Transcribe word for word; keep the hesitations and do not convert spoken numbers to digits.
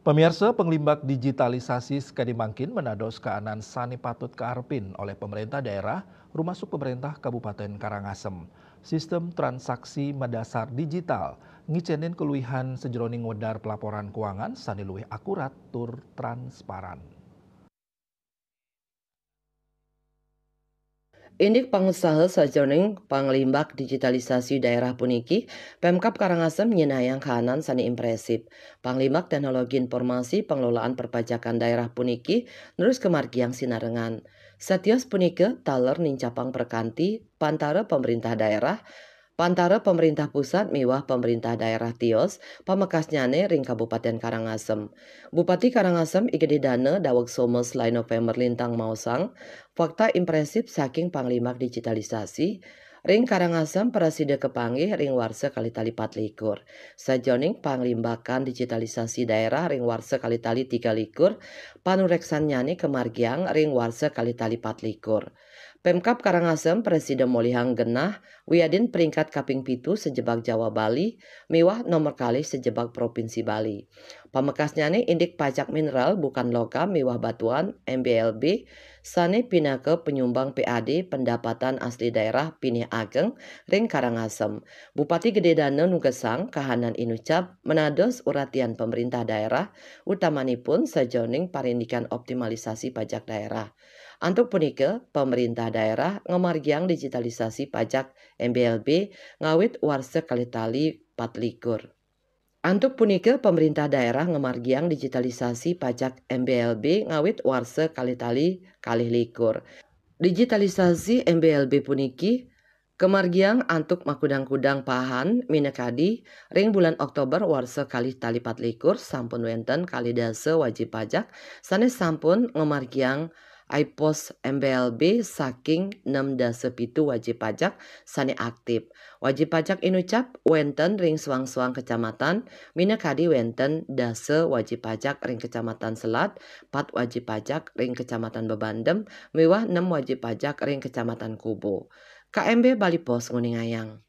Pemirsa, panglimbak digitalisasi sakadi mangkin manados kaanan sané patut kaarepin olih pemerintah daerah, rumasuk pemerintah Kabupaten Karangasem. Sistem transaksi madasar digital ngicénin kaluihan sajeroning ngwedar pelaporan keuangan sané luwih akurat tur transparan. Indik pangusaha sajeroning panglimbak digitalisasi daerah puniki, Pemkab Karangasem nyinahang kaanan sané impresif. Panglimbak teknologi informasi pengelolaan perpajakan daerah puniki nerus kamargiang sinarengan. Satios punika taler nincapang prakanti pantara pemerintah daerah, pantara pemerintah pusat miwah pemerintah daerah tios pamekasnyané ring Kabupaten Karangasem. Bupati Karangasem I Gedé Dana daweg Soma selaé November lintang maosang, fakta impresif saking panglimbak digitalisasi ring Karangasem prasida kapanggih ring warsa kalih tali patlikur. Sajeroning panglimbakan digitalisasi daerah ring warsa kalih tali tiga likur, panureksannyané kamargiang ring warsa kalih tali patlikur. Pemkab Karangasem prasida molihang genah wiadin peringkat kaping pitu sajebag Jawa Bali miwah nomor kalih sajebag Provinsi Bali. Pamekasnyané indik pajak mineral bukan logam miwah batuan, M B L B, sané pinaka panyumbang P A D pendapatan asli daerah pinih ageng ring Karangasem. Bupati Gedé Dana nugesang kahanan inucap manados uratian pemerintah daerah, utamanipun sajeroning parindikan optimalisasi pajak daerah. Antuk punika, pemerintah daerah ngamargiang digitalisasi pajak M B L B ngawit warsa kalih tali patlikur. Antuk punika, pemerintah daerah ngamargiang digitalisasi pajak M B L B ngawit warsa kalih tali kalih likur. Digitalisasi M B L B puniki kamargiang antuk makudang-kudang pahan, minakadi ring bulan Oktober warsa kalih tali patlikur sampun wénten kalih dasa wajib pajak sané sampun ngamargiang iPos M B L B saking nem dasa pitu wajib pajak sané aktip. Wajib pajak inucap wénten ring suang-suang kecamatan, minakadi wénten dasa wajib pajak ring Kecamatan Selat, pat wajib pajak ring Kecamatan Bebandem, miwah nem wajib pajak ring Kecamatan Kubu. K M B Bali Post nguningayang.